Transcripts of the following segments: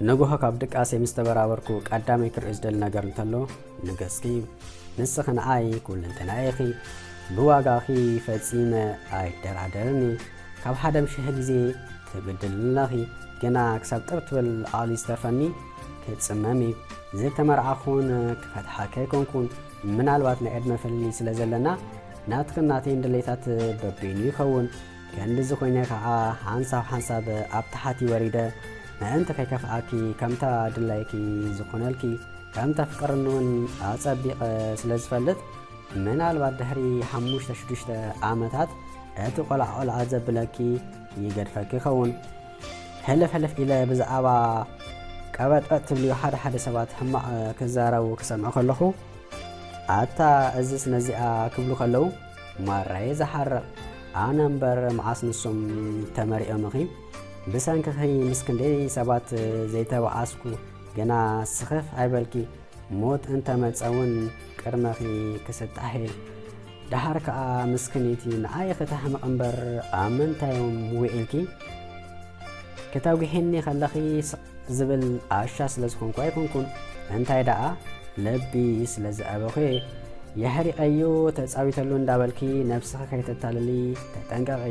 ንግሆ ካብ ድቃሰይ ምስ ተበራበርኩ ቀዳመይ ክርእዮ ዝደሊ ነገር እንተሎ ንገጽኪ እዩ። ንስኺ ንዓይ ኩለንተናይ ኢኺ። ብዋጋኺ ፈጺመ ኣይደራደርን እየ። ካብ ሓደ ምሽሕ ግዜ ትብድልኒ ኣለኺ። ግና ክሳብ ጥብ ትብል ዓቕሊ ዝተርፈኒ ክጽመም እዩ። ዝተመርዓኹን ክፈትሓኪ ኣይኮንኩን። ምናልባት ናይ ዕድመ ፍልልይ ስለ ዘለና ናትክን ናተይን ድሌታት በበይኑ ይኸውን። ክንድዚ ኮይነ ከኣ ሓንሳብ ሓንሳብ ኣብ ታሕቲ ወሪደ ምእንቲ ከይከፍኣኪ ከምታ ድላይኪ ዝኾነልኪ ከም ተፍቅርኒ እውን ኣጸቢቐ ስለ ዝፈልጥ ምናልባት ድሕሪ ሓሙሽተ ሽዱሽተ ዓመታት እቲ ቆልዓ ቆልዓ ዘብለኪ ይገድፈኪ ይኸውን። ሕልፍ ሕልፍ ኢለ ብዛዕባ ቀበጥበጥ ትብልዮ ሓደ ሓደ ሰባት ሕማቕ ክዛረቡ ክሰምዕ ከለኹ ኣታ እዝስ ነዚኣ ክብሉ ከለዉ ማራየ ዝሓርቕ ኣነ እምበር መዓስ ንሶም ተመሪኦምኺ ብሰንክኺ ምስ ክንደይ ሰባት ዘይተባኣስኩ ግና ስኽፍ ኣይበልኪ ሞት እንተመጸ እውን ቅድመኺ ክስጣሕ እየ ደሓር ከኣ ምስክኒቲ ንዓይ ክተሕምቕ እምበር ኣብ ምንታይ እዮም ውዒልኪ ክተጒሒኒ ከለኺ ስቕ ዝብል ዓሻ ስለ ዝኾንኩ ኣይኮንኩን እንታይ ደኣ ልቢ ስለ ዝኣበኹ እየ የሕሪቐዮ ተጻዊተሉ እንዳበልኪ ነብስኺ ከይተታልሊ ተጠንቀቒ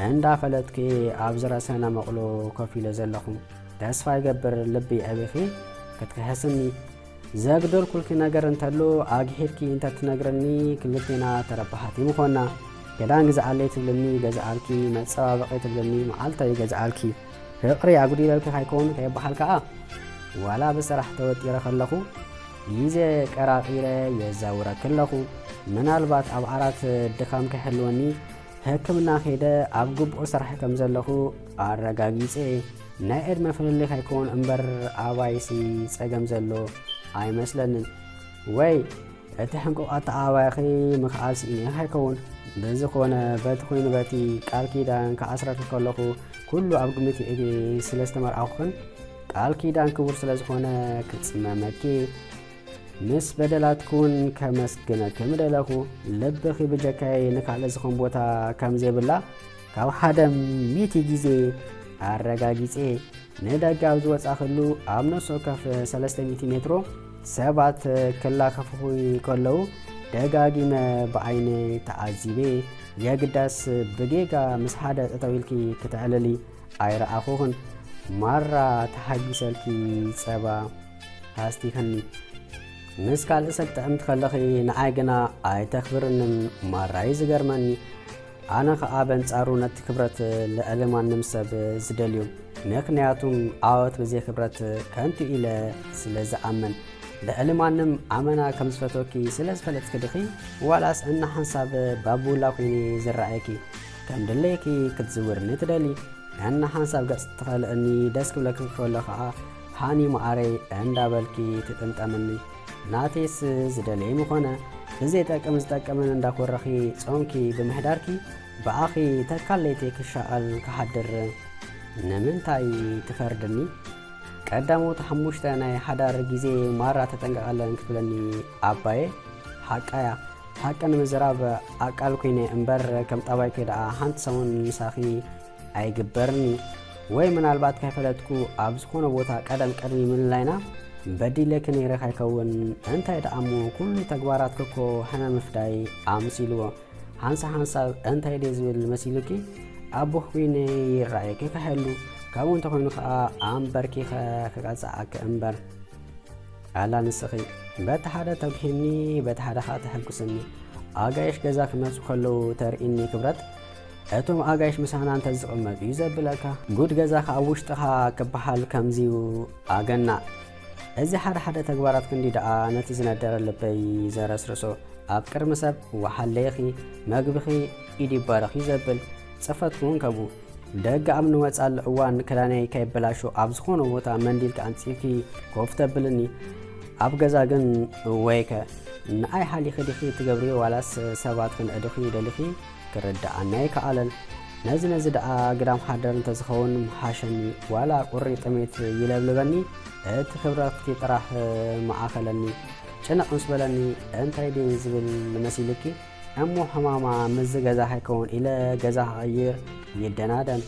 እንዳፈለጥኩ እየ ኣብዚ ረሰና መቕሎ ኮፍ ኢለ ዘለኹ ተስፋ ይገብር ልቢ ኣቢኺ ክትክሕስኒ ዘግደልኩልኪ ነገር እንተሎ ኣግሒድኪ እንተትነግርኒ ክልቴና ተረባሓቲ ምኾና ክዳን ግዝኣለይ ትብልኒ ገዝኣልኪ መፀባበቒ ትብልኒ መዓልታ ይገዝኣልኪ ፍቕሪ ኣጉዲለልኪ ካይኮን ከይበሃል ከኣ ዋላ ብስራሕ ተወጢረ ከለኹ ግዜ ቀራቒረ የዛውረኪ ኣለኹ ምናልባት ኣብ ዓራት ድኻም ከይህልወኒ ሕክምና ከይደ ኣብ ግቡእ ስራሕ ከም ዘለኹ ኣረጋጊፀ እየ ናይ ዕድመ ፍልልይ ከይኮን እምበር ኣባይሲ ፀገም ዘሎ ኣይመስለንን ወይ እቲ ሕንቁቕ ኣተኣባባይኺ ምኽኣል ስኢነ ከይከውን ብዝኾነ በቲ ኮይኑ በቲ ቃል ኪዳን ክኣስረኪ ከለኹ ኩሉ ኣብ ግምት የእትየ ስለ ዝተመርዓኹኽን ቃል ኪዳን ክቡር ስለ ዝኾነ ክጽመመኪ ምስ በደላትኩን ከመስግነኪ ምደለኹ ልብኺ ብጀካይ ንካልእ ዝኾን ቦታ ከም ዘይብላ ካብ ሓደ ሚእቲ ግዜ ኣረጋጊጼ ንደገ ኣብ ዝወጻኽሉ ኣብ ነፍሲ ወከፍ ሰለስተ ሚእቲ ሜትሮ ሰባት ክላኸፉኺ ከለዉ ደጋጊመ ብዓይነይ ተዓዚበ። የግዳስ ብጌጋ ምስ ሓደ ጠጠው ኢልኪ ክትዕልሊ ኣይረኣኹኽን። ማራ ተሓጊሰልኪ ጸባ ኣስቲኽኒ። ምስ ካልእ ሰብ ጥዕምቲ ከለኺ ንዓይ ግና ኣይተኽብርንን። ማራ እዩ ዝገርመኒ። ኣነ ኸኣ በንጻሩ ነቲ ክብረት ልዕሊ ማንም ሰብ ዝደልዩ። ምኽንያቱም ዓወት ብዘይ ክብረት ከንቱ ኢለ ስለ ዝኣምን። ልዕሊ ማንም ኣመና ከም ዝፈትወኪ ስለ ዝፈለጥኪ ዲኺ ዋላስ እናሓንሳብ ባቡላ ኮይነ ዝረኣየኪ? ከም ድለየኪ ክትዝውርኒ ትደሊ? እናሓንሳብ ገጽ ትኸልእኒ ደስ ክብለኪ ከሎ ኸኣ ሃኒ መዓረይ እንዳበልኪ ትጥምጠምኒ። ናተይስ ዝደለየ ምኾነ ብዘይጠቅም ዝጠቅምን እንዳኮረኺ ጾምኪ ብምሕዳርኪ ብኣኺ ተካል ለይቲ ክሻቐል ክሓድር ንምንታይ ትፈርድኒ? ቀዳሞት ሓሙሽተ ናይ ሓዳር ግዜ ማራ ተጠንቀቐለን ክትብለኒ ኣባየ ሓቃያ። ሓቂ ንምዝራብ ኣቃል ኮይነ እምበር ከም ጠባይኪ ደኣ ሓንቲ ሰሙን ምሳኺ ኣይግበርኒ። ወይ ምናልባት ከይፈለጥኩ ኣብ ዝኾነ ቦታ ቀደም ቅድሚ ምልላይና በዲለኪ ነይረ ከይከውን። እንታይ ደኣ እሞ ኩሉ ተግባራትኪ እኮ ሕነ ምፍዳይ ኣምሲልዎ። ሓንሳብ ሓንሳብ እንታይ ድየ ዝብል መሲሉኪ? ኣቦኺ ኮይነ ይረኣየኪ ክሕሉ። ካብኡ እንተኾይኑ ኸኣ ኣንበርኪኸ ክቀጽዓኪ እምበር። ኣላ ንስኺ በቲ ሓደ ተጉሂኒ በቲ ሓደ ኸኣ ተሐጉስኒ። ኣጋይሽ ገዛ ክመጹ ከለዉ ተርእይኒ ክብረት። እቶም ኣጋይሽ ምሳና እንተዝቕመጡ እዩ ዘብለካ። ጉድ ገዛኻ ኣብ ውሽጥኻ ክበሃል ከምዚዩ ኣገናዕ። እዚ ሓደ ሓደ ተግባራት ክንዲ ደኣ ነቲ ዝነደረ ልበይ ዘረስርሶ። ኣብ ቅድሚ ሰብ ወሓለይኺ፣ መግብኺ ኢድ ይባረኽ እዩ ዘብል። ጽፈትኪ እውን ከምኡ። ደገ ኣብ ንወጻሉ እዋን ክዳነይ ከይበላሾ ኣብ ዝኾነ ቦታ መንዲልኪ ኣንጺፍኪ ኮፍ ተብልኒ። ኣብ ገዛ ግን እወይከ ንኣይ ሓሊኺ ዲኺ ትገብርዮ ዋላስ ሰባት ክንእድኺ ደሊኺ ክርድኣኒ ኣይከኣለን። ነዚ ነዚ ደኣ ግዳም ሓደር እንተዝኸውን ምሓሸኒ። ዋላ ቁሪ ጥሜት ይለብልበኒ እቲ ክብረትኪ ጥራሕ መዓኸለኒ። ጭንቕ ምስ በለኒ እንታይ ድየ ዝብል መሲሉኪ? እሞ ሕማማ ምስዚ ገዛ ከይከውን ኢለ ገዛ ክቕይር ይደናደን።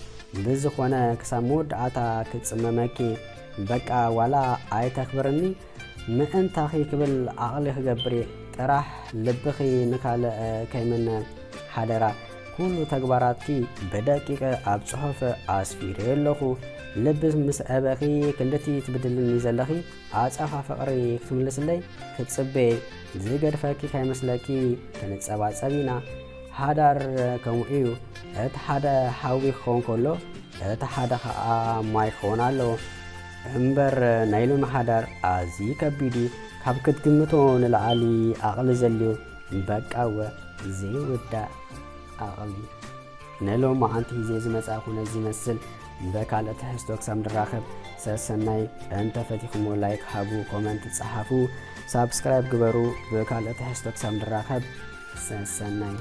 ብዝኾነ ክሳብ መወዳእታ ክጽመመኪ። በቃ ዋላ ኣይተኽብርኒ ምእንታኺ ክብል ዓቕሊ ክገብር እየ። ጥራሕ ልብኺ ንኻልእ ከይምነ ሓደራ። ኩሉ ተግባራትኪ ብደቂቕ ኣብ ጽሑፍ ኣስፊረ ኣለኹ። ልቢ ምስ ኣበኺ ክንድቲ ትብድልኒ ዘለኺ ኣጸፋ ፍቕሪ ክትምልስለይ ክትጽበ ዝገድፈኪ ከይመስለኪ ክንጸባጸብ ኢና። ሓዳር ከምኡ እዩ። እቲ ሓደ ሓዊ ክኸውን ከሎ እቲ ሓደ ኸኣ ማይ ክኸውን ኣለዎ። እምበር ናይ ሎሚ ሓዳር ኣዝዩ ከቢድ እዩ። ካብ ክትግምቶ ንላዕሊ ዓቕሊ ዘድልዮ በቃ እወ ዘይውዳእ ዓቕሊ። ንሎማዓንቲ ሒዘ ዝመጻእኩ ነዚ ይመስል። ብካልእ ትሕዝቶ ክሳብ ንራኸብ ሰሰናይ። እንተፈቲኹሞ ላይክ ሃቡ፣ ኮመንት ጸሓፉ፣ ሳብስክራይብ ግበሩ። ብካልእ ትሕዝቶ ክሳብ ንራኸብ ሰሰናይ።